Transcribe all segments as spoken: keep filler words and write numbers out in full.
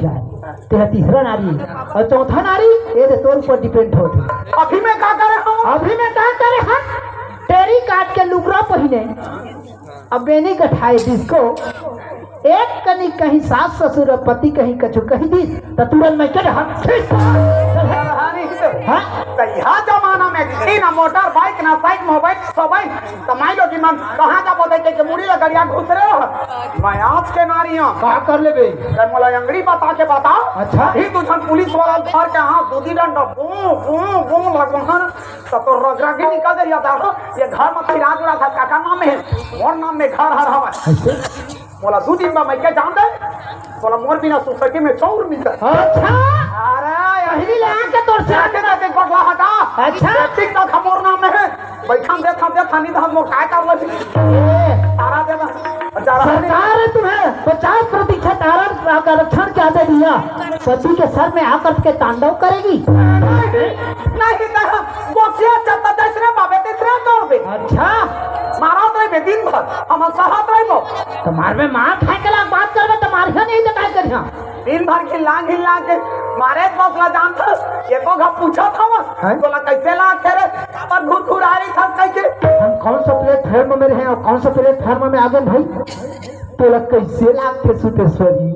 तेरा तीसरा नारी अउ चौथा नारी, ये दे तोर ऊपर depend होत हे। अभी मैं का करे हंव? अभी मैं का करे हंव? टेरी काट के लुगरा पहिने, अब बेनी गठाए दिस को, एक कनी कहीं सास ससुर अउ पति कहीं कछु कहि दिस, त तुरंत मैं के डहर खींच। हाँ? त इहा जमाना में ना motor bike, ना साइकिल, मोबाइल, सब है। त माई लोगिन मन कहाँ जाबो दे के मुड़ी ला गड़िया घुस रहे हो। मैं आज के नारी हंव। का कर लेबे? त मोला अंगड़ी बता के बता। अच्छा। अभी दू झन पुलिस वाला धर के, हाँ, दूधी डंडा, बू, बू, बू लगवा, हाँ। त तोर रगरगी निकल जाही। ये घर में फिरा जुड़ा था, काकर नाम में हे? मोर नाम में घर हर हवय। ऐसे? मोला दू दिन में मैं के जान दे, तोला मोर बिना सुसकी में चौर मिलता। अच्छा। अरे, यही ले आके तोर से आके ना देख, बटला हटा। अच्छा। सेटिंग तो खमोर नाम में है। बैठा देखा, देखा, नहीं तो हम लोग काय कर लेते। ए। तारा देना। जा रहा है। सरकार ने तुम्हें पचास प्रतिशत आरक्षण क्या दे दिया? पति के सर में आकर के तांडव करेगी। नहीं, नहीं, नहीं। गोसिया चलता, दूसरे बाबे, तीसरे तौर पे। अच्छा। मारा तो ये दिन भर, हम सहत रहिबो। त मारबे, मार खाए के लाग बात करबे, त मारिया नहीं त काय करिया? दिन भर घिल्ला घिल्ला के मारे, बस ला जानथस, एको घा पूछत हवस, हैं? तोला कैसे लागथे रे? काबर घुरघुरारी थस कहिके? हम कौन सा प्लेटफॉर्म में रहे और कौन सा प्लेटफॉर्म में आ गए भाई? तोला कैसे लागथे सुतेश्वरी?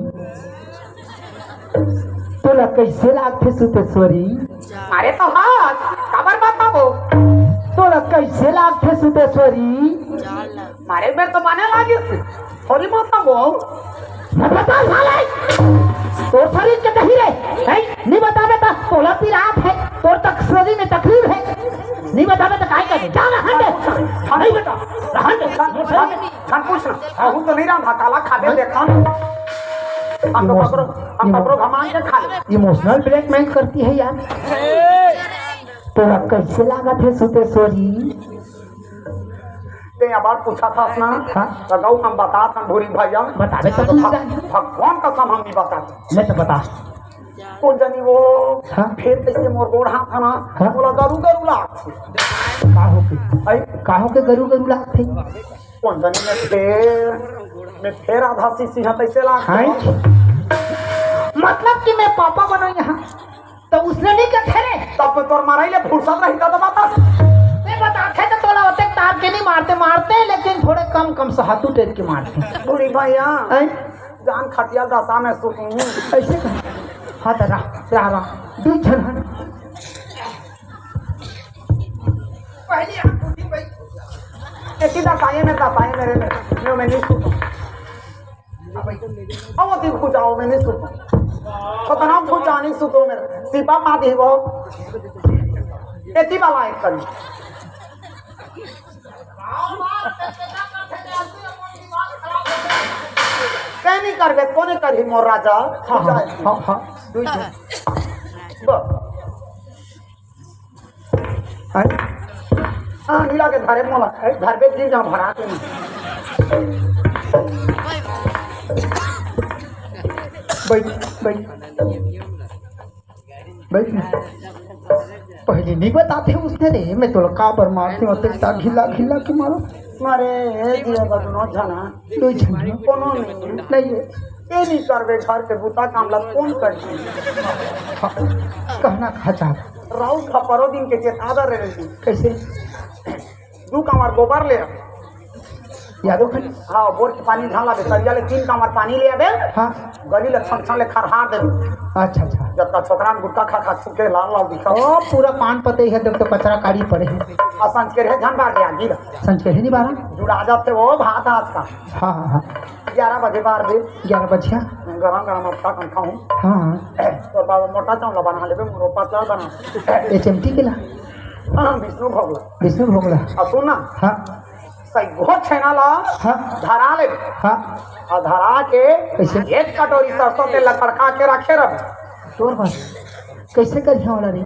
तोला कैसे लागथे सुतेश्वरी? अरे तो हाँ, काबर बताबो? तोला कैसे लागथे सुतेश्वरी? मारे बेर तो माने लागिस, थोड़ी बताबो। मत बता साले, तोर शरीर के दही रे, हैं? नहीं बताबे त तोला पिरात हे, तोर तक शरीर में तकलीफ हे, नहीं बताबे त काय करबे? जा रहन दे, नहीं बता, रहन दे। खान पूछ ना, कहूँ तो नहीं रहा, काला खाबे देखा। हम तो ककरो, हम ककरो घमान के खा ले। इमोशनल ब्लैकमेल करती है यार। तोला कैसे लागत हे सुतेश्वरी? ते अबार पूछा था ना, हाँ। तो गऊ हम बता था भूरी भैया। बता दे तो तू भग-, जान। भगवान कसम हम नहीं बता। ले तो बता। कौन जानी वो हाँ। फिर कैसे मोर गोड़ हाथ है ना, हाँ। बोला गरू गरू लाग। का होके? आई? का होके गरू गरू लागथे? कौन जानी मैं फेर, मैं फेर आधा शीशी हाथ ऐसे लाग। हाँ। मतलब कि मैं पापा बनो यहाँ, तो उसने नहीं कथे रे। तब तो तोर माराई ले फुर्सत रही था तो बता। मैं बताथे तो तोला ओतेक तार के नहीं मारते, मारते लेकिन थोड़े कम कम सहातु टाइप के मारते। बूढ़ी भैया, हैं? जान खटिया दशा में सुतूं। ऐसे कर। हाँ तो रह, रह, रह। दू झन हन। पहली आंख उठी भाई। ऐसी दशाएं में, दशाएं मेरे में, मैं, मैं नहीं सुतूं। अब वो दिन बुझाओ, मैं नहीं सुतूं। खतरनाक बुझा नहीं सुतूं मेरे। सिपा मार दी वो। एती वाला एक करी। ते नहीं करबे, कोने करही मोर राजा? हाँ, हाँ, हाँ, हाँ। दुई झन। बस। हैं? हाँ, नीला के धरे मोला। हैं? धरबे गिर जा भरा के। बैठ, बैठ। बैठ ना। पहले नहीं बताते उसने रे, मैं तोला काबर मारते हों, तेरे साथ घिल्ला घिल्ला के मारो। अरे, हे जिया बदनो जना। दो झन। कोनो नहीं। नहीं है। ये नहीं करबे, घर के बूता काम ला कौन करही? हाँ, कहना का चाहत? राउत हा परो दिन के चेता दे रहे। कैसे? दू कांवर गोबर ले आ। यादव खन? हाँ, बोर के पानी ढाला दे, तरिया ले तीन कांवर पानी ले आबे। हाँ। गली ले छन छन ले खरहार दे। अच्छा, अच्छा। जब तक छोकरा में गुटखा खा खा थूके लाल लाल दिखा। ओ, पूरा पान पतई है, जब तो कचरा काढ़ी पड़े है। आ संस्कृत है झन बार गया, गिला। संस्कृत नहीं बारा? जुड़ा जाते वो भात हाथ का। हाँ, हाँ, हाँ। ग्यारह बजे बार दे। ग्यारह बजे? गरम गरम अट्टा कन खाऊं। हाँ, हाँ। तोर बाबा मोटा चावल बना लेबे, मोरो पतला बना। एच एम टी के ला? हाँ, विष्णु भोगला। विष्णु भोगला। अब सुन ना। हाँ। सैगो छेना ला हाँ। धरा लेबे। हाँ। और धरा के कैसे? एक कटोरी सरसों तेल ला खड़का के रखे रहे। तोर बात। कैसे करिया वाला रे?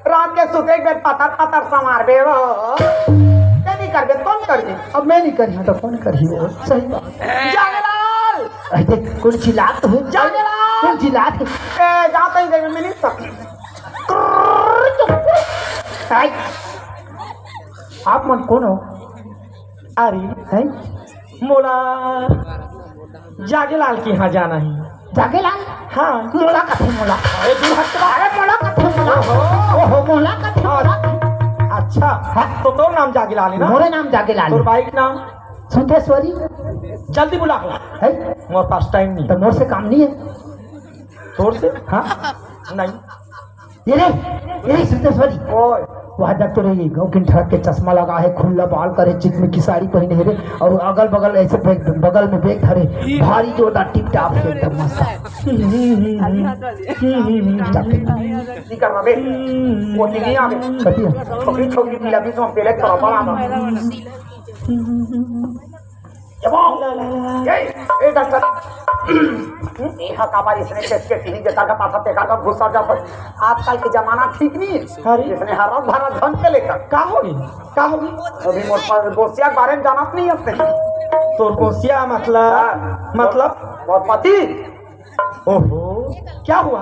रात के सुते के बेर पतर पतर संवारबे वो। ते नहीं करबे, कौन करही? अब मैं नहीं करिया तो कौन करही वो? सही बात। जागेलाल! अरे, कौन चिल्लात हो? जागेलाल! कौन चिल्लात है? ए, जाता ही देवे, मैं नहीं सकती। आई। आप मन कौन हो? अरे, हैं? मोला जागेलाल के यहाँ जाना है। जागेलाल? हाँ। मोला कथे मोला। अरे दूर हट के बात। अरे मोला कथे मोला। ओहो। ओहो, मोला कथे मोला। अच्छा। हाँ। तो तोर नाम जागे लाल हे ना? मोरे नाम जागे लाल हे। तोर बाई के नाम? सुतेश्वरी। जल्दी बुला के ला। है? मोर पास टाइम नहीं। तो मोर से काम नहीं है। तोर से? हाँ। नहीं। ये रे, ये रे सुतेश्वरी। ओए। वहाँ देख तो रे, गाँव के ठड़क के चश्मा लगा है, खुल्ला बाल करे, चित में की साड़ी पहने है रे, और अगल बगल ऐसे बैग, बगल में बैग धरे, भारी जोरदार टिप टाप है, एकदम मस्त। जाते। की कर रहा बे? वो नहीं आवे। कतिया? छोकरी, छोकरी की लगी तो हम पहले तो बड़ा ना। ए, ए, डॉक्टर। ए, हा, काबर इसने टेस्ट के टीवी जेकर का पाथा तेकर का घुस जाता। आजकल के जमाना ठीक नहीं है। अरे। इसने हर रात भरा धन के लेकर। का होगी? का होगी? अभी मोर पर गोसिया के बारे में जानत नहीं है। तोर गोसिया मतलब? हाँ। मतलब? मोर पति। ओहो, क्या हुआ?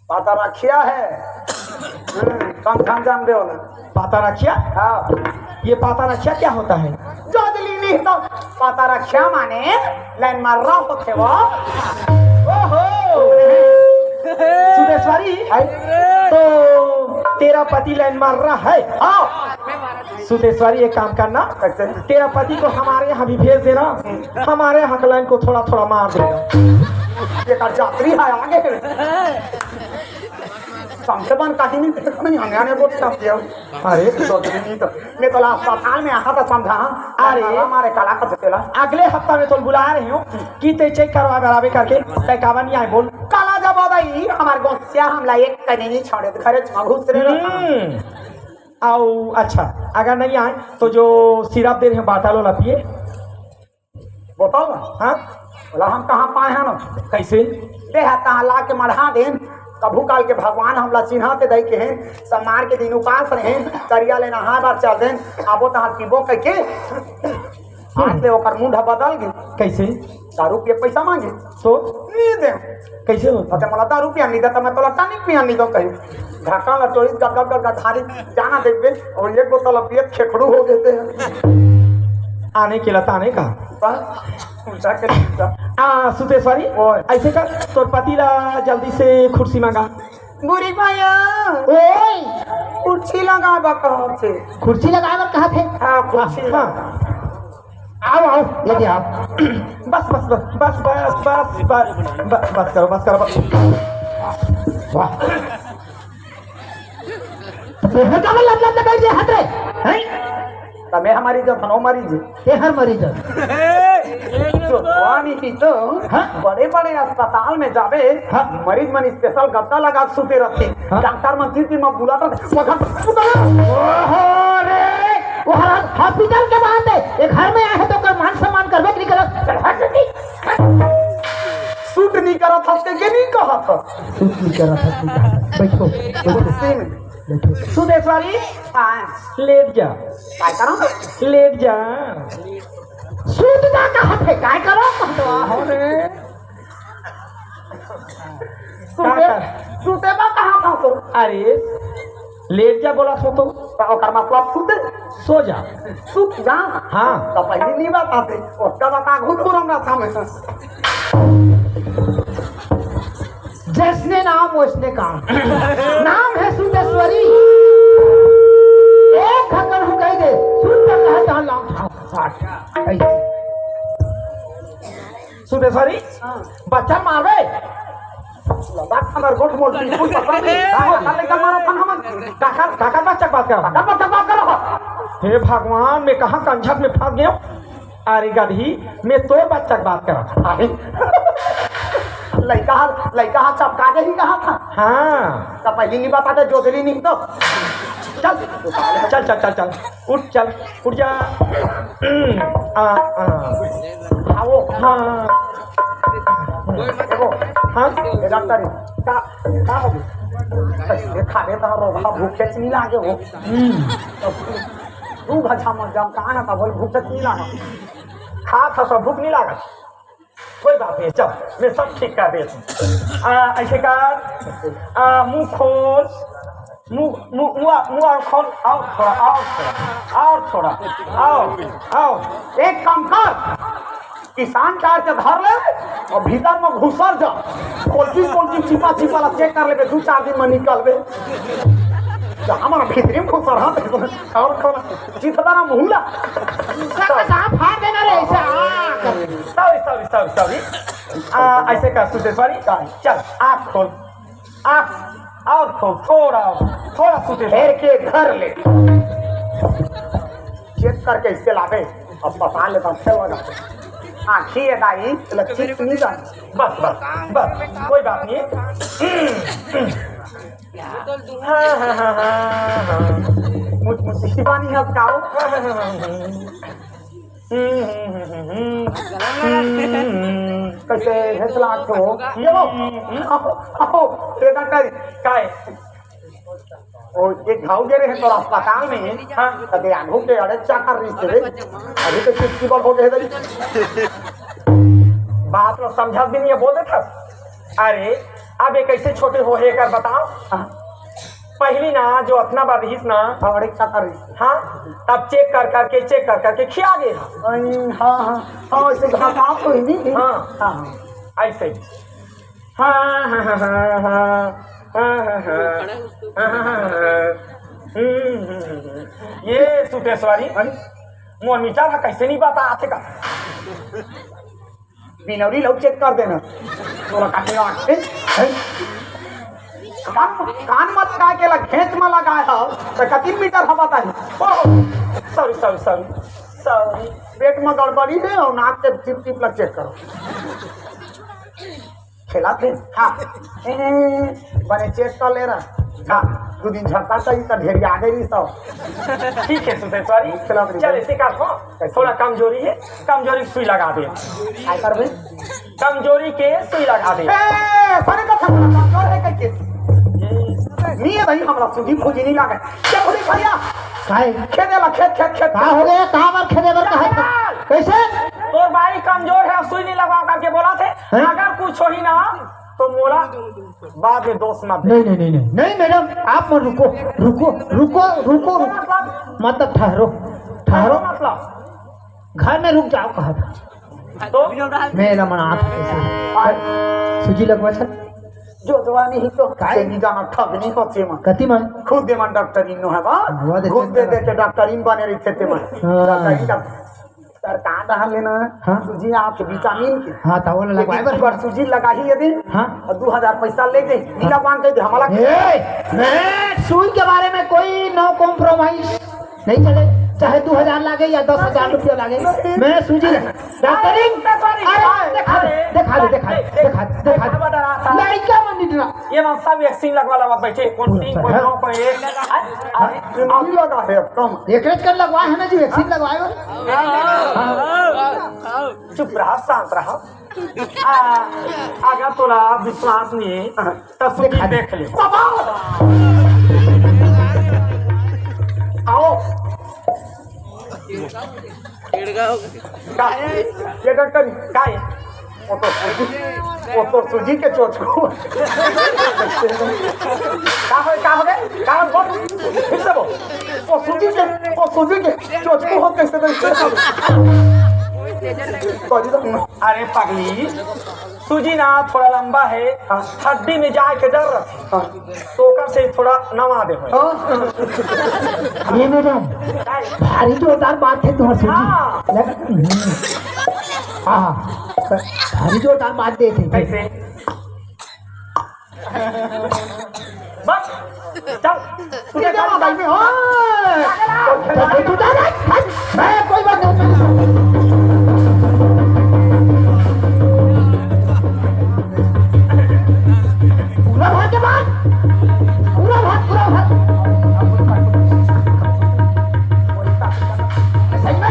पाता रखिया है। हम्म, कम खान जान दे वाला। पाता रखिया? हाँ। ये पाता रखिया क्या होता है? जोजली नहीं तो पाता रखिया माने लाइन मार रहा होते वो। ओहो। सुदेश्वरी, आई? तो तेरा पति लाइन मार रहा है? हाँ। सुदेश्वरी, एक काम करना, कैसे? तेरा पति को हमारे यहाँ भी भेज देना, हमारे यहाँ का लाइन को थोड़ा थोड़ा मार देगा। ये का जात्री है आगे। समझे बन कहीं नहीं, नहीं आने आने बोल समझे। अरे, सोच नहीं तो, मैं तो अस्पताल में आहा था समझा। अरे। हमारे कला का तेला। अगले हफ्ता में तो बुला रही हूँ कि ते चेक करवा बराबर करके, ते काबर नहीं आए बोल। काला जब आ गई, हमारे गोसिया हमला एक कहीं नहीं छोड़े, घरे घुस रहे रहता। हम्म। आओ, अच्छा, अगर नहीं आए तो जो सिरप दे रहे हैं बाटल वाला पिए। बोतल? हाँ? बोला हम कहाँ पाए हैं ना? कैसे? दे हा तहाँ ला के मढ़ा देन। कभू काल के भगवान हमला चिन्हा ते दई के हैं, समार के दिन उपास रहें, करिया ले नहा बार चल देन, आबो तहाँ पीबो कह के। आज ले ओकर मुंडा बदल गई। कैसे? दारू पिए पैसा मांगे। तो? नहीं दे। कैसे होता? अते मोला दारू पिया नहीं देता, मैं तोला टॉनिक पिया नहीं दो कहीं। ढक्कन ला टोरी गट गट गट गट धारी जाना देखबे, और एक बोतल पिए खेखड़ू हो गए थे। आने के लता आने का। बस, उल्टा के उल्टा। आ, सुतेश्वरी, ओए। ऐसे कर, तोर पति ला जल्दी से कुर्सी मंगा। बुरी भैया। ओए। कुर्सी लगावा कहत हे। कुर्सी लगावा कहत हे? हाँ, कुर्सी। हाँ। आओ, आओ, ये दे आओ। बस, बस, बस, बस, बस, बस, बस, बस, बस करो, बस करो, बस। वाह। तो तेहर का लप लप बैठ गया हट रे, हैं? तमे हमारी जो धनो मरी जी। तेहर मरी जो। तो पानी की तो हाँ? बड़े बड़े अस्पताल में जाबे, हाँ? मरीज मन स्पेशल गद्दा लगा के सुते रहते। हाँ? डॉक्टर मन तीन तीन में बुलाता, मगर ओहो रे, वो हॉस्पिटल के बात है, ये घर में आए हैं तो ओकर मान सम्मान करबे कि नहीं करब? चल हट जल्दी। सूट नहीं करत हस के नहीं कहत हस। सूट नहीं करत हस, नहीं कहत हस। बैठो, बैठो। कुर्सी में। बैठो। सुदेश्वरी, हाँ। लेट जा। काय करो? लेट जा। सूट ना कहत है, काय करो? तो आहो रे। सूते, का? सूते बा कहाँ था तो? अरे, लेट जा बोला सो तो। तो ओकर मतलब सूते? सो जा। सूत जा? हाँ। तो पहले नहीं बताते, उसका बता घुट घुट हमरा सामने। जैसने नाम वैसने काम। नाम है सुदेश्वरी। एक घक्कन हूँ कह दे, सुन तक कहा जहाँ लांग ठाव। साठ। ऐसे। सुदेश्वरी, हाँ। बच्चा मारबे? लगा हमर गोठ मोल बिल्कुल पकड़ ले। हाँ, हाँ, लेकर मारा था हमन। काकर, काकर बच्चा के बात कर। काकर बच्चा के बात कर। हे भगवान, मैं कहाँ कंझट में फंस गया? अरे गधी, मैं तोर बच्चा के बात कर। अरे। लइका हा, लइका हा चपका दे ही कहा था। हाँ। तो पहले नहीं बताते, जोजली नहीं तो। चल, चल, चल, चल, चल। उठ, चल, उठ जा। आ, आ। आओ। हाँ। देखो। हाँ? ये डॉक्टर, का, का हो गया? ये खा लेता हूँ, रोगहा भूखे से नहीं लागे हो। हम्म। तो तू भचा मत जाओ, कहाँ ना था, बोल, भूखे से नहीं लागा। खा था सब, भूख नहीं लागा। कोई बात नहीं, चल, मैं सब ठीक कर देता हूँ। आ, ऐसे कर, आ, मुंह खोल, मुंह, मुंह, मुंह, मुंह और खोल, और थोड़ा, और थोड़ा, और थोड़ा, और, और। एक काम कर, किसान चार के धर ले अउ भीतर म घुसर जा। पोल्ट्री, पोल्ट्री, चिपा, चिपा ला चेक कर लेबे, दू चार दिन म निकलबे। जा हमर भीतरी म घुसर, हाँ, अउ कौन? चिथड़ा ना मुहला। सब कहाँ फाड़ देना रे, ऐसे, हाँ, कर। Sorry, sorry, sorry, sorry. आ, ऐसे कर, सुते, सॉरी। चल, आँख खोल। आँख अउ खोल, थोड़ा, थोड़ा सुते। फेर के धर ले। चेक करके ऐसे लाबे, अस्पताल ले तब फेर लगा। आँखी है दाई, तेला चिप नहीं जान। बस, बस, बस, कोई बात नहीं। हाँ, हाँ, हाँ, हाँ, हाँ। मुझ, मुझ, शिवानी हंस गाओ। हाँ, हाँ, हाँ, हाँ, हाँ। हम्म, हम्म, हम्म, हम्म, हम्म। कैसे हेतला को? ये वो। आओ, आओ, ये डॉक्टर, काय? ओ, एक घाव गे रहे तो अस्पताल में। हाँ। कदे आगू के अड़े चाकर रही से रे। अभी तो चिपचिपल हो गए रे। बात ला समझा भी नहीं है, बोल देता। अरे, अब ये कैसे छोटे हो हे, कर बताओ। हाँ। पहली ना, जो अतना बार रहिस ना, हाँ, अड़े चाकर रही से। हाँ, तब चेक कर करके, चेक कर करके खिया दे। अई, हाँ, हाँ, हाँ, ऐसे घाव तो ही नहीं। हाँ। हाँ, हाँ। ऐसे ही। हाँ, हाँ, हाँ, हाँ, हाँ। हाँ, हाँ, हाँ, हाँ। हाँ, हाँ, हाँ, हाँ। हम्म, हम्म, हम्म, हम्म। ये सुटेश्वरी, अरे? मोर मिटा था, कैसे नहीं बता आते का? बिनौरी लो चेक कर देना। तोला काटे आँख से, हैं? कान, कान मत काय के ला घेंच में लगाए हो, तो कति मीटर हवा ताही? ओह, सॉरी, सॉरी, सॉरी, सॉरी। पेट में गड़बड़ी है और नाक के टिप टिप ला चेक करो। खेला थे? हाँ। ए, बने चेक कर ले रहा। हाँ, दो दिन झड़ता था, इतना ढेर आ गई सब। ठीक है, सुधर, सॉरी। खेला थे। चल, ऐसे कर, हो, कैसे? थोड़ा कमजोरी है, कमजोरी की सुई लगा दे। काय करबे? कमजोरी के सुई लगा दे। ए, सरे का थोड़ा कमजोर है करके। नहीं है भाई, हमरा सूजी फूजी नहीं लागे। क्या बोले भैया? काय? खेदे ला, खेत, खेत, खेत। का हो गया? कहाँ पर खेदे बर कहा था? कैसे? तोर बाई कमजोर है, सुई नहीं लगवा करके बोला थे। हैं? अगर कुछ होही ना, तो मोला बाद में दोष मत दे। नहीं, नहीं, नहीं, नहीं। नहीं, मैडम, आप मत रुको, रुको, रुको, रुको, रुको। मतलब? मतलब, ठहरो, ठहरो। मतलब? घर में रुक जाओ, कहा था। तो? मैं एला मना था कैसे। सूजी लगवा सर। जो जवानी ही तो काय? से नहीं जाना, ठग नहीं होते मन। कति मन? खुद दे मन डॉक्टर इन्नो है बा। हुआ दे खुद दे चेक दे करा। के डॉक्टर इन बने रही थे मन। हाँ। डॉक्टर इन का सरकार डहार लेना। हाँ। सूजी आप विटामिन के। हाँ, तो वो लगवाए एक बर। बार सूजी लगा ही यदि। हाँ। और दो हज़ार पैसा ले जाए। नीला पान कह दे हमारा। ए, मैं सुई के बारे में कोई no compromise। नहीं चले, चाहे दो हज़ार लागे या दस हज़ार रुपया लागे, मैं सूजी ले-, डॉक्टरिंग, अरे, अरे, देखा दे, अरे, देखा दे, देखा दे, देखा दे, देखा दे। लड़का मन नहीं डरा। ये ना सब वैक्सीन लगवा लगा बैठे, कौन तीन, कौन दो, कौन एक। अरे, अरे, नहीं लगा है, कम। एक रेट कर लगवा है ना जी, वैक्सीन लगवाए हो। चुप रहा, शांत रहा। आ, अगर तोला विश्वास नहीं है, तो सूजी देखा दे। देख ले। बाबा! आओ। का? ये डॉक्टर का है? वो तो सूजी, वो तो सूजी के चोचकू। का हो, का हो गए? का हो, बोल। फिर से बोल। वो सूजी के, वो सूजी के चोचकू हो कैसे, कैसे? Sorry, sorry। अरे पगली, सूजी ना थोड़ा लंबा है, हाँ। हड्डी में जाए के डर रहते, हाँ। तो ओकर से थोड़ा नवा दे हो। हाँ। ये मैडम, भारी जोरदार बात है तुम्हारी सूजी। हाँ। लग-, हम्म। हाँ, भारी जोरदार बात देते। कैसे? बस, चल, तुझे क्या भाई में? ओए! तू जा रे, हट, मैं कोई बात नहीं। पूरा भाग के भाग, पूरा भाग, पूरा भाग। सही में?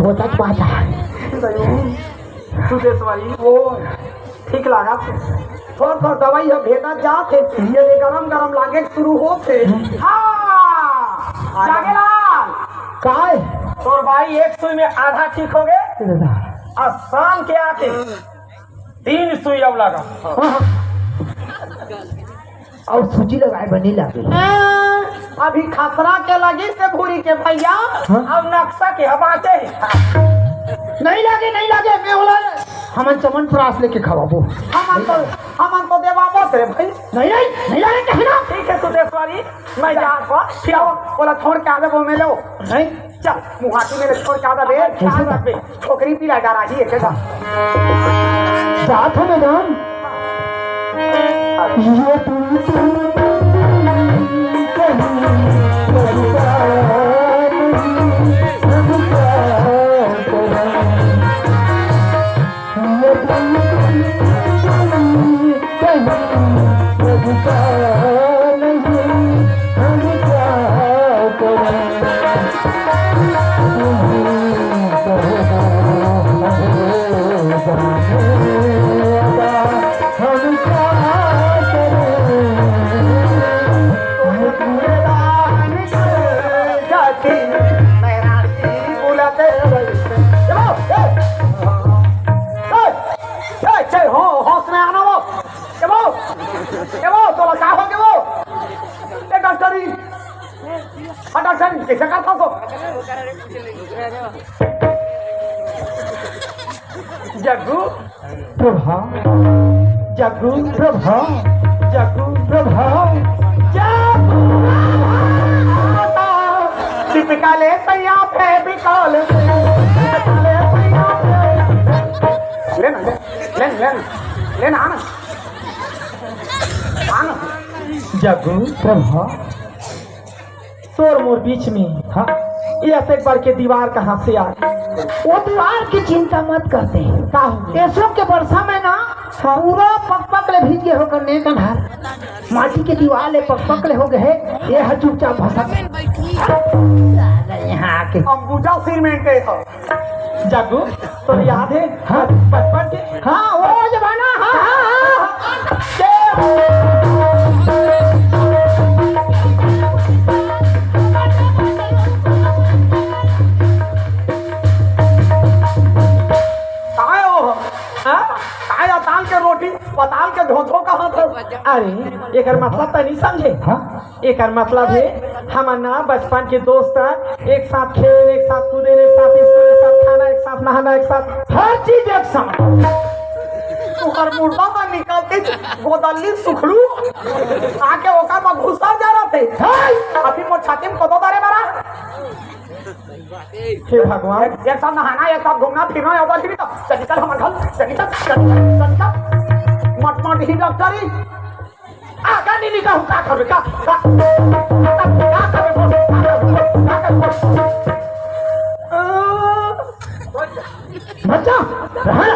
होता तो बात है। सुदेश्वरी, वो ठीक लागत हे। थोर थोर दवाई ह भेटत जात हे, ये ले गरम गरम लागे के शुरू होत हे। हाँ, जागेलाल। काय? तोर बाई एक सुई में आधा ठीक हो गे, दादा। अउ शाम के आके तीन सुई अउ लगा। हाँ। अउ सूजी लगाए बर नइ लागे। अभी खसरा के लगिस हे भूरी के भइया, हाँ? अउ नक्शा के ह बाँचे हे। नइ लागे, नइ लागे, मैं ओला हमन चमनप्रास लेके खवाबो। हमन तो, हमन तो देवाबो रे भाई। नइ, नइ, नइ लागे कहे ना। ठीक हे सुदेश्वरी, मैं जात हँव। फिर ओला छोड़ के आ जाबो, मैं लेवो। नइ। चल, मुहाटी में छोड़ के आ जाबे, ख्याल रखबे। छोकरी पिला डारा ही है, चल। जात हँव मैडम। ये दिल तुम कहीं परिवार नहीं, हम क्या करें? ये दिल तुम कहीं परिवार नहीं, हम क्या करें? ए, ए, ए, हो, होश में आना वो। ए वो, ए वो, तोला का हो गे वो? ए डॉक्टरी, हाँ डॉक्टरी, कइसे करथस वो? जग्गू। प्रभा, जग्गू, प्रभा, जग्गू, प्रभा, जग्गू, प्रभा। चिपका ले सैया फेविकॉल से, चिपका ले सैया फेविकॉल। ले ना, ले, ले, ले, ले ना, आना। आना। जग्गू, प्रभा, तोर मोर बीच में, हाँ, ये अतेक बड़े दीवार कहाँ से आ गे? वो दीवार की चिंता मत करते। का हो गया? एसो के बरसा में ना, हाँ। पूरा पकपक ले भीज गे होकर ने कन्हार। माटी के दीवार ले पकपक ले हो गे हे, ये ह चुपचाप भसक। साला यहाँ आके। अंबुजा सीमेंट हे ह। जग्गू, तोर याद हे? हाँ। बचपन के? हाँ, वो जमाना, हाँ, हाँ, हाँ, हाँ। काय हो? हाँ? काय दाल के रोटी, पताल के धोधो कहत हो? अरे, एकर मतलब त नइ समझे। हाँ? एकर मतलब हे, हमन ना बचपन के दोस्त हन, एक साथ खेले, एक साथ कूदे, एक साथ स्कूल, एक साथ खाना, एक साथ नहाना, एक साथ हर चीज एक साथ। तुँहर मुर्दा म निकलते गोदल्ली सुखलू आके ओकर म घुसा जा रहा थे। हाय! अभी मोर छाती में कदो डारे मारा। हे भगवान। एक, एक साथ नहाना, एक साथ घूमना फिरना, एक बार फिर तो चल चल हमर घर, चल चल, चल चल, चल चल। मट मट ही डॉक्टरी। आ, का नीली का हूँ, का करबे, का, का, का करबे, का करबे, बोल, का करबे, का करबे, बोल। मत जा, रहा।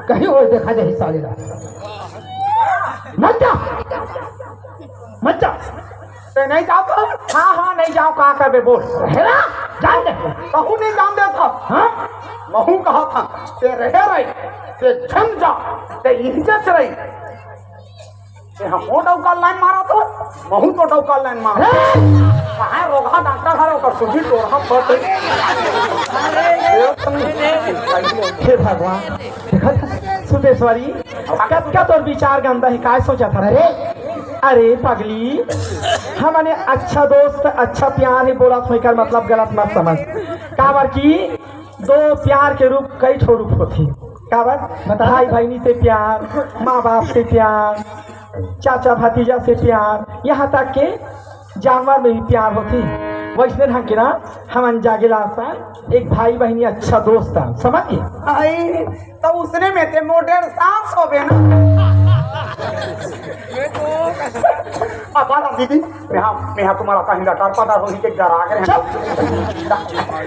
कहीं और देखा जाए साले ला। मत जा, मत जा। ते नइ जाव तो? हाँ, हाँ, नइ जाव, का करबे, बोल। रहे ना, जान दे। कहूँ नइ जान देथँव। हाँ? महूँ कहत हँव, ते रहे रही, ते झन जा, ते इही जच रही। ए, हम वो डौका लाइन मारा तो, महूँ तो डौका लाइन मारा। हे! कहाँ रोगहा डॉक्टर हर ओकर सूजी टोरहा पट। हे भगवान, देखा था, सुदेश्वरी, कब का तोर विचार गंदा हे, काय सोचा था? अरे, अरे पगली, हमने अच्छा दोस्त, अच्छा प्यार हे बोला तो एकर मतलब गलत मत समझ। काबर की दो प्यार के रूप कई ठो रूप होथे। काबर? बता। भाई बहिनी से प्यार, माँ बाप से प्यार, चाचा भतीजा से प्यार, यहाँ तक के जानवर में भी प्यार होथे। वैसने ढंग के ना हमन जागेला सन एक भाई बहिनी अच्छा दोस्त हे, समझ गे? आई, तो उसने में ते मोर डेढ़ सांस होबे ना। अब बात दीदी, मैं हाँ, मैं हाँ तुम्हारा कहीं लटार पटार होही के डरा के चुप।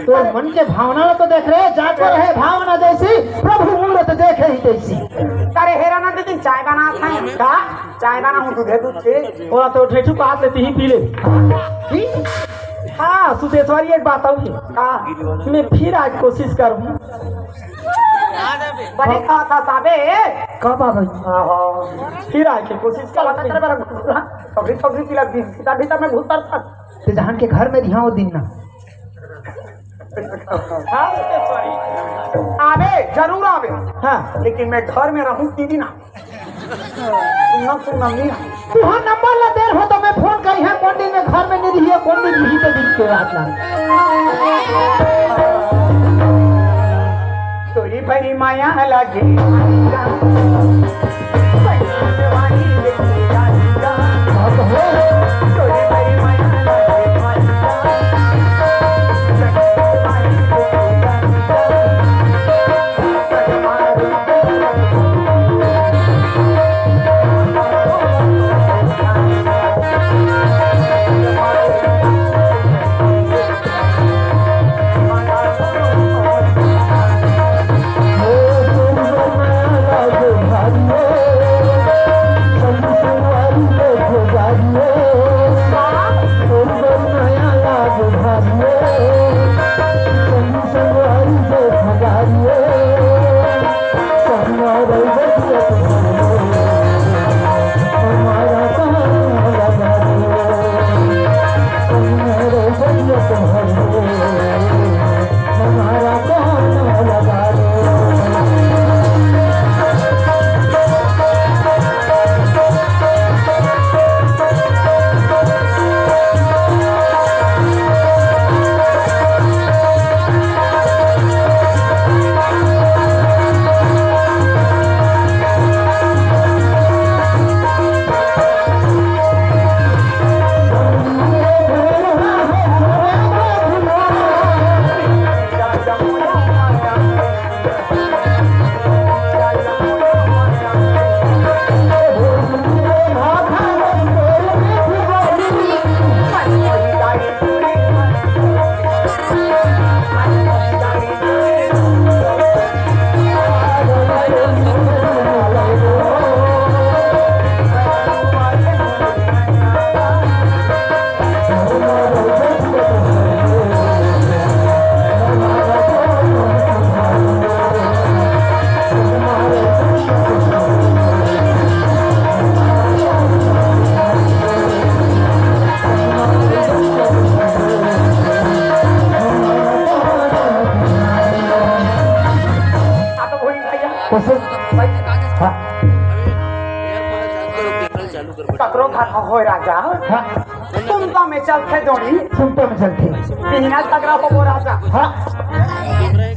तोर मन के भावना ला तो देख रे, जांच पर है भावना जैसी, प्रभु मूरत देखे ही तैसी। अरे हेरा ना दीदी, चाय बना था। का? चाय बना हूँ दूधे दूध के। ओला तो ठेठू पास लेती ही पी ले। की? हाँ सुदेश्वरी, एक बात अउ हे। का? मैं फिर आज कोशिश करूँ। बने कहा था साबे। कब आ गई? हाँ, हाँ। फिर आके कोशिश कर। तेरे बार घुसरा, अभी तो भी पिला बीस सीधा भीतर में घुसर था। ते जहान के घर में रिहा वो दिन ना। हाँ, आबे, जरूर आबे। हाँ। लेकिन मैं घर में रहूँ तीन दिन। सुनना, सुनना नहीं। तुहां नंबर ला देर हो तो मैं फोन करी है, कौन दिन में घर में नहीं रही है, कौन दिन रही तो दिन के रात ना। तोरी बड़ी माया लगे। हाँ, तो वही भैया। कैसे? हाँ। ककरो घर में होय राजा। हाँ। सुनता में चलथे जोड़ी। सुनता में चलथे। बिहनिया झगड़ा होबो राजा। हाँ।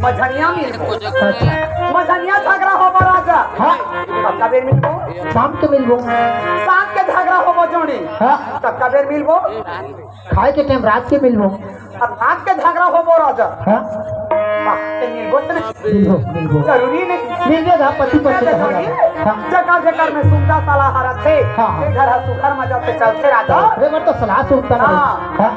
मझनिया मिलबो। अच्छा। मझनिया झगड़ा होबो राजा। हाँ। कतका बेर मिलबो? शाम के मिलबो। शाम के झगड़ा होबो जोड़ी। हाँ। कतका बेर मिलबो? खाए के टाइम रात के मिलबो। अब रात के झगड़ा होबो राजा। हाँ। वाह, ते मिलबो ते नहीं? मिलबो, मिलबो। जरूरी नहीं। मिलबे गा, पति पत्नी के झगड़ा। हाँ। जकर जकर में सुविधा सलाह रथे, हाँ, हाँ। ते घर ह सुघर मजा से चलथे राजा। रे, मैं तो सलाह सुनता ना। हाँ। हाँ।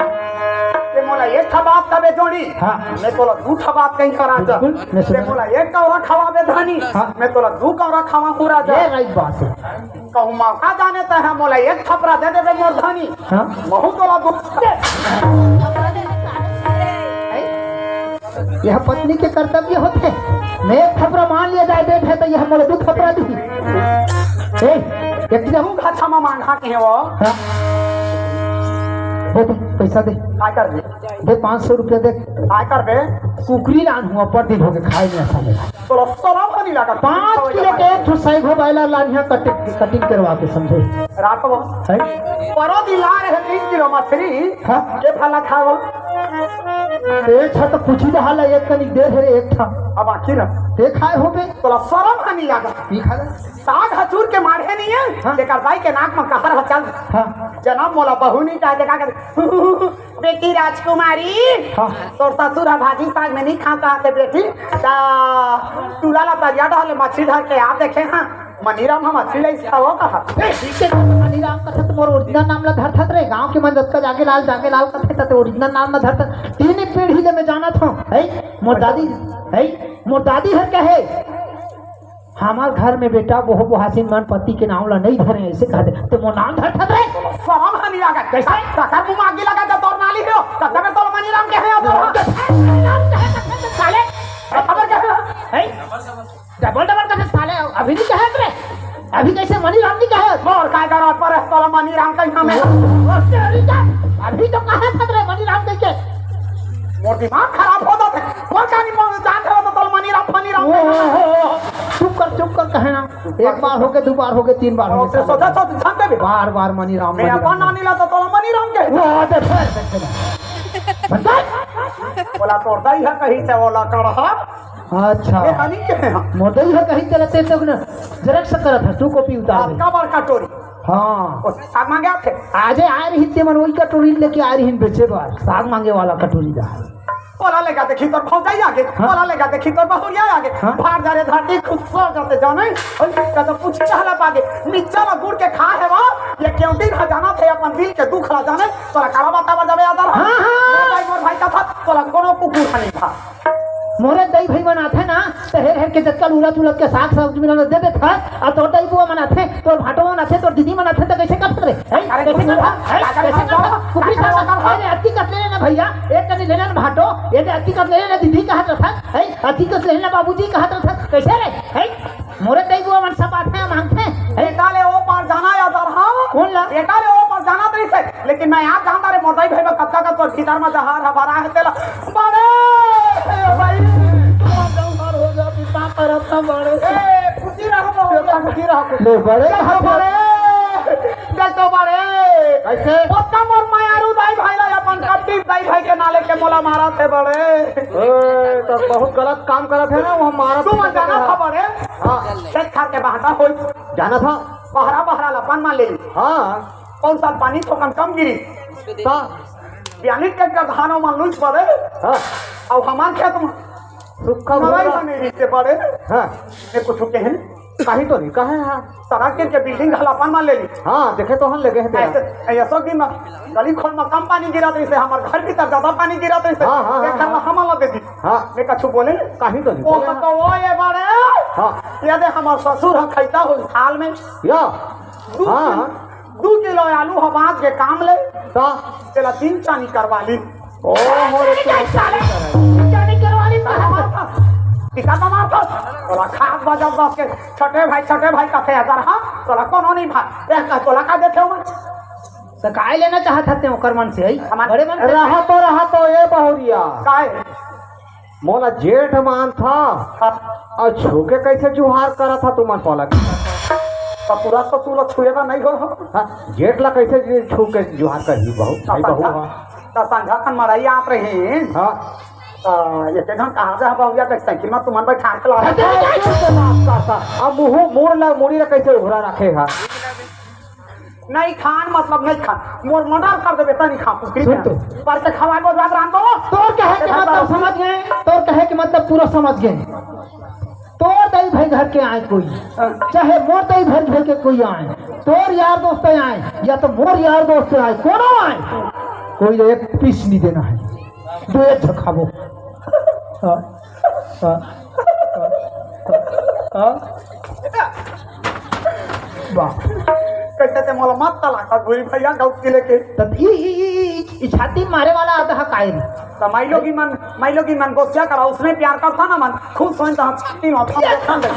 ते मोला एक ठा बात कबे जोड़ी, हाँ। मैं तोला दू ठा बात कही का राजा। बिल्कुल, मैं ते सुना। मोला एक कौरा खवाबे धानी, हाँ। मैं तोला दू कौरा खवाहूँ राजा। ये राइट बात है। कहूँ मौका जाने तैं हा मोला एक थपरा दे देबे मोर धनी। हाँ। महूँ तोला दू। यह पत्नी के कर्तव्य होथे। मैं एक थपरा मान लिया जाए, देखे तो यह मोला दू थपरा दी। ए, एक जहूँ घाछा मा मांगा के हे वो। हाँ। दे दे, पैसा दे। काय करबे? दे, पाँच सौ रुपया दे। काय करबे? कुकरी लानहूँ, अब्बड़ दिन होगे खाए नहीं ऐसा मेरा। तोला शरम ह नहीं लागत? पाँच किलो के एक ठो सैगो बायलर लानिहा कटिंग, कटिंग करवा के, समझे? रात को है? परो दिन ला रहे तीन किलो मछली, हाँ? के भला खावल? एक ठा तो पूछी रहा ला, एक कनिक दे रे, एक ठा। अब आखिर ते खाए होबे? तोला शरम ह नहीं लागत? ई खा ले। साग ह चूर के माढ़े नहीं है, हाँ? तेकर दाई के नाक में कहर ह चल। हाँ। जनम मोला बहू नहीं चाहे, देखा कर। बेटी राजकुमारी, हाँ। तोर ससुर ह भाजी साग में नहीं खाव कहा थे बेटी, ता टूला ला तरिया डहर ले मछली धर के आ देखे हाँ, मनीराम ह मछली लइस खावो कहा। ए, ठीक है, तो मनीराम कथे तो मोर ओरिजिनल नाम ला धरथत रे, गांव के मन जतका जागे लाल, जागे लाल कथे त ओरिजिनल नाम ला धरथत। तीन पीढ़ी ले मैं जानत हूँ, है मोर दादी, है मोर दादी हर कहे, हमार घर में बेटा बोह बोहासिन मन पति के नाम ला नहीं धरे, ऐसे कहा दे। ते मोर नाम धरथत रे? शरम ह नहीं लागत? कैसे? काकर मुंह में आगी लगा जब तोर नाम कब तक तोला मनीराम कहे हो? साले, खबर क्या है? हैं? डबल डबल कथे साले, अभी नहीं कहे रे? अभी कैसे मनीराम नहीं कहे? मोर काय करो पर तोला मनीराम कही हमें। और तेरी का, अभी तो कहे था रे मनीराम कह के। मोर दिमाग खराब हो जाते। कौन का नहीं बोल, जान रहा तो तोला मनीराम, मनीराम ओ, कही। ओ, ओ, चुप कर, चुप कर, कहे ना। एक बार हो गए, दो बार हो गए, तीन बार हो और गए। सोचा, सोच, जानते भी। बार बार मनीराम, मैं मनीराम। अपन नानी ला तो तोला मनीराम कहे। वो दे, दे, दे, दे। बता। बोला तोर दाई है कहीं से, बोला कड़हा। अच्छा। ये हनी के हैं। मोर दाई है कहीं चलते तो ना, जरक से करत है, तू कॉपी उतार दे। आपका बार कटोरी। हाँ। उसने साग मांगे आथे। आजे आए रही ते मन वही कटोरी लेके आए रही बेचे बार, साग मांगे वाला कटोरी दा। बोला लेगा देखी तोर भौजाई आगे, हाँ। बोला लेगा देखी तोर बहुरिया आगे। हाँ। भाग जा रे धरती, खुद सो जाते जाने। और कदम पूछे कहला पागे, निच्चा ला गुड़ के खा है वो, ये क्यों दिन खजाना थे अपन दिल के दुख ला जाने। तोला काला बात आवर जावे आदर। हाँ, हाँ। मोर भाई, मोर भाई का था, तोला कोनो कुकुर नहीं था। मोरे दाई भाई मन आथे ना, त हेर हेर के जतका उलत उलत के साग सब्जी मन दे देथे, अउ तोर दाई बुआ मन आथे, तोर भाटो मन आथे, तोर दीदी मन आथे, त कैसे करत रे? हैं? अरे, कैसे कुकरी करत? हैं? अरे, कैसे करत? कुकरी करत? अरे, अति कत ले लेना भैया, एक कनी ले लेना भाटो, ये दे अति कत ले लेना दीदी कहत रथा, हैं? अति कत ले लेना बाबूजी कहत रथा, कैसे रे? हैं? मोरे दाई बुआ मन सब आथे, मांगथे, हैं? बेटा ले ओ पार जाना या दरहा। कौन ला? बेटा ले ओ पार जाना तो इसे। लेकिन मैं आप जानता रे मोर दाई भाई में कतका का तोर भीतर में जहार ह भरा है तेला। बड़े, ए भाई, तोर जहार हो जा, पिता तरफ से बड़े। ए, खुशी रहो, खुशी रहो। ले बड़े, बड़े। देख तो बड़े। कैसे? ओतना मोर मायारू दाई भाई ला अपन कट्टी दाई भाई के नाले के मोला मारा थे बड़े। ए, तो बहुत गलत काम करत है ना, वो मारा तू थे जाना था बड़े। हाँ। खेत खार के बहाना होई। जाना था। बहरा बहरा ला अपन मान ले। हाँ। कौन साल पानी थोकन कम गिरी? ता। बयालीस के का धान मन लुच पड़े। हाँ। अउ हमार खेत में सूखा नवाई भूरा। बने रही से बड़े। हाँ। मैं कुछ कहे। कहीं तो नहीं कहे, हाँ। सड़क के, के बिल्डिंग हलापन मान ले ली। हाँ, देखे तो हम लगे हैं तेरा। ऐसे, ऐसा दिन में गली खोल में कम पानी गिरा तो इसे हमार घर भीतर ज्यादा पानी गिरा तो इसे हाँ, हाँ, हाँ, घर में हाँ। हम अलग दे दी। हाँ। मैं कछु बोले। कहीं तो नहीं वो बोले, तो हाँ। वो ये बड़े। हाँ। ये दे हमार ससुर हम खैता हो साल में। या। दू हाँ, किलो, हाँ। दू किलो आलू ह बांच के काम ले, त? तेला तीन चानी करवा ली। ओ, मोरे तीन चानी करवा ली। तीन चानी करवा ली, त हमार था। टिका त मार था। तोला खास बजब बस के, छोटे भाई, छोटे भाई कथे अगर, हाँ, तोला कोनो नहीं भाई। ए, का तोला का देथे हो? त काय लेना चाहत हते ओकर मन से, हई? हमार बड़े मन से। रहा तो, रहा तो, ए बहुरिया। काय? मोला जेठ मानत हा, हाँ। अउ छू के कैसे जुहार करत हा तुमन पलक? त पूरा ससुर ला छुए बर नहीं हो। हाँ, जेठ ला कैसे जे छू के जुहार करही बहू? भाई बहू संझा, हाँ। त संझा खन मड़ई आत रही। हाँ। त एक झन कहाँ जा बहुरिया देख साइकिल में तुमन बैठा के ला। अरे, अरे, अरे, अरे, अब मुँह मुड़ ला, मुड़ी ला कैसे उघरा रखे हा? नहीं खान मतलब नहीं खान, मोर मर्डर कर देबे त नहीं खा कुकरी सुन में। तो। पर ते खवा को बात राम तो। तोर कहे के देखा मतलब तो। समझ गए, तोर कहे के मतलब पूरा समझ गए। तोर दाई भाई घर के आए कोई, हाँ। चाहे मोर दाई भाई घर के कोई आए, तोर यार दोस्त आए या तो मोर यार दोस्त आए, कोनो आए, कोई एक पीस नहीं देना है, दो एक झ खाबो। हाँ। हाँ। हाँ। वाह। कैसे ते मोला मत तलाक कर, भूरी भैया गलती लेके। तब ई, ई, ई, ई, ई छाती मारे वाला आधा काय रे? त माई लोगी मन, माई लोगी मन गोसिया करा, उसने प्यार करता ना मन, खुश होन त हम छाती में अपन देखन दे।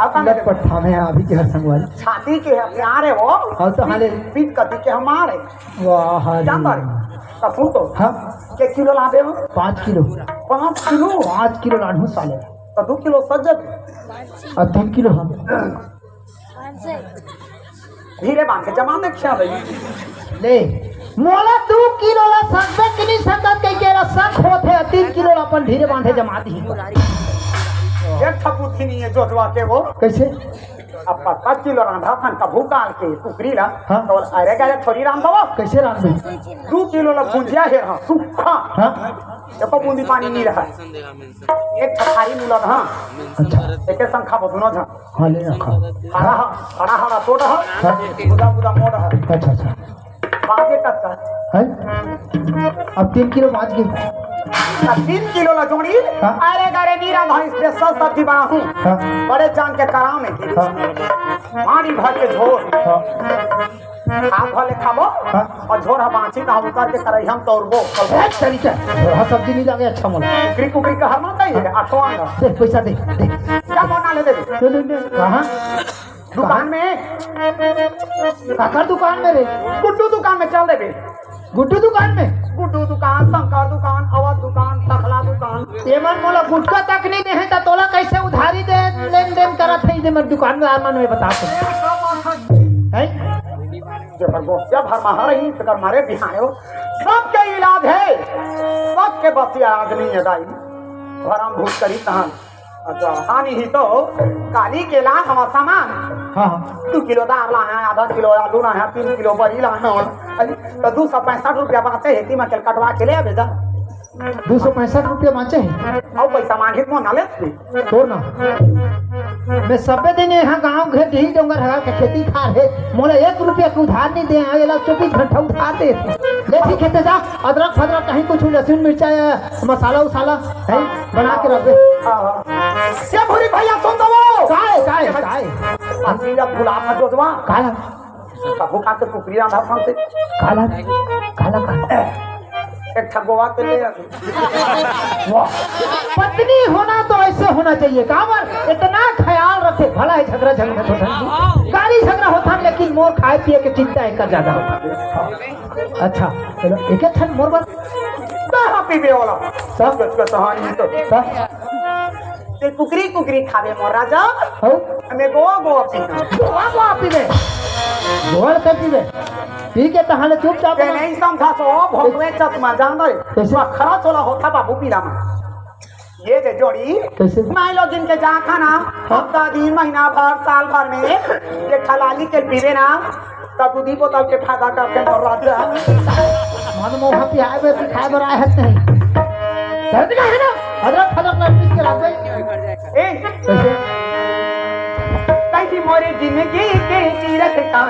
अब का लटपट था मैं अभी के हर संगवारी। छाती के है प्यार है वो। और तो हाले पीठ कती के हमारे। वाह रे। जानता रे? त सुन तो। हाँ। के किलो लादे हो? पाँच किलो। पाँच किलो? पाँच किलो लानहूँ साले। त दो किलो सज्जत। अब तीन किलो हम। धीरे बांध के जमा दे क्या भाई? ले, मोला दो किलो ला सकबे कि नहीं सकत कह के ला शक होत है, तीन किलो ला अपन धीरे बांधे जमा दी। एक ठा बुद्धि नहीं है जोजवा के वो। कैसे? अब पाँच किलो रांधा थन कभू काल के कुकरी ला, हाँ। तो अरे गए थोड़ी रांधो। कैसे रांधो? दो किलो ला भुंजिया है, हाँ, सूखा। हाँ। एको बूंदी पानी नहीं रहा। एक ठा थारी मुला, हाँ। अच्छा। एके संग खाबो दोनों झन। हाँ, ले रखा। हरा, हरा, हरा तोड़ हा। हाँ। बुदा, बुदा मोड़ हा। अच्छा, अच्छा। बाजे कब का? है? अब तीन किलो बाज गई। अब तीन किलो ला जोड़ी। हाँ। अरे गरे नीरा भाई special सब्जी बनाहूँ। हाँ। बड़े जान के कराओ नहीं। हाँ। पानी भर के झोर। हाँ। हाथ धो ले खाबो। हाँ। अउ झोर ह बांची त हम उतर के करई हम तोरबो। ए, तरीका, झोरहा सब्जी नहीं लागे अच्छा मोला। कुकरी, कुकरी का हर मन चाहिए, आठवां अंग। दे, पैसा दे, दे। क्या मोना ले देबे? ले, ले, ले। कहाँ? दुकान में। काकर दुकान में रे? गुड्डू दुकान में चल देबे। गुड्डू दुकान में? गुड्डू दुकान, शंकर दुकान, अवध दुकान, टकला दुकान। ये मन मोला गुटखा तक नहीं दे हैं, त तोला कैसे उधारी दे, लेन देन करत है, ये मन दुकानदार मन में बता तो। हैं? जे भर गोसिया भर महा रही, तेकर मारे बिहायो। सबके इलाज है, सबके बसिया आदमी है दाई। भरम भूत करी तहां। अच्छा, हानि ही तो काली के लाए हवा सामान। हाँ, हाँ। दू किलो दार लाए हैं, आधा किलो आलू लाए हैं, तीन किलो बरी लाए हैं। अरे, तो दू सौ पैंसठ रुपया बांचे हे, एती म के कटवा के ले आबे जा। दू सौ पैंसठ रुपया बांचे हे? अउ पैसा मांगे त मोर ना लेत हे। तोर ना। मैं सबे दिन यहाँ गांव घर ढील डोंगर हगा के खेती खार हे। मोला एक रुपया के उधार नहीं दे, हाँ, ये ला चौबीस घंटा उधार दे। ले ठीक है, ते जा, अदरक फदरक कहीं कुछ लहसुन मिर्चा या मसाला उसाला है, बना के रख दे। हाँ, हाँ। ये भूरी भैया सुन दो वो। काय, काय, काय? असली जब गुलाब का जोजवा। काय? कभू खा के कुकरी रांधा खाते। काला, काला, काला। एक ठगोवा के ले आते। वाह। पत्नी होना तो ऐसे होना चाहिए। काबर इतना ख्याल रखे, भला है झगड़ा झगड़ा तो ठंडी। गाली झगड़ा होता है, लेकिन मोर खाए पिए के चिंता एक ज्यादा होता है। अच्छा, चलो, एक एक ठन मोर बात। कहाँ पीबे वाला? सब। गच गच हानि तो। सब। ते कुकरी कुकरी खाबे मोर राजा। हौ? हमें गोवा गोवा पीना। गोवा गोवा पीबे। गोवा कर पीबे। ठीक है, तहां ले चुपचाप ते ना। नहीं समझा सो भोगवे चकमा जान दे। कैसे? खरा चोला होता बाबू पीला में। ये जे जोड़ी। कैसे? माई लोग जिनके जा खाना, हाँ। हफ्ता दिन, महीना भर, साल भर में एक ठलाली के पीबे ना। त दूधी बोतल के फायदा करके मोर राजा। मन मोहा पियाए बर सिखाए बर आए हस नहीं। धरती का है ना? हजरत हजरत लड़की के राजा। ए, कैसे? कैसी मोरी जिंदगी के तीरथ का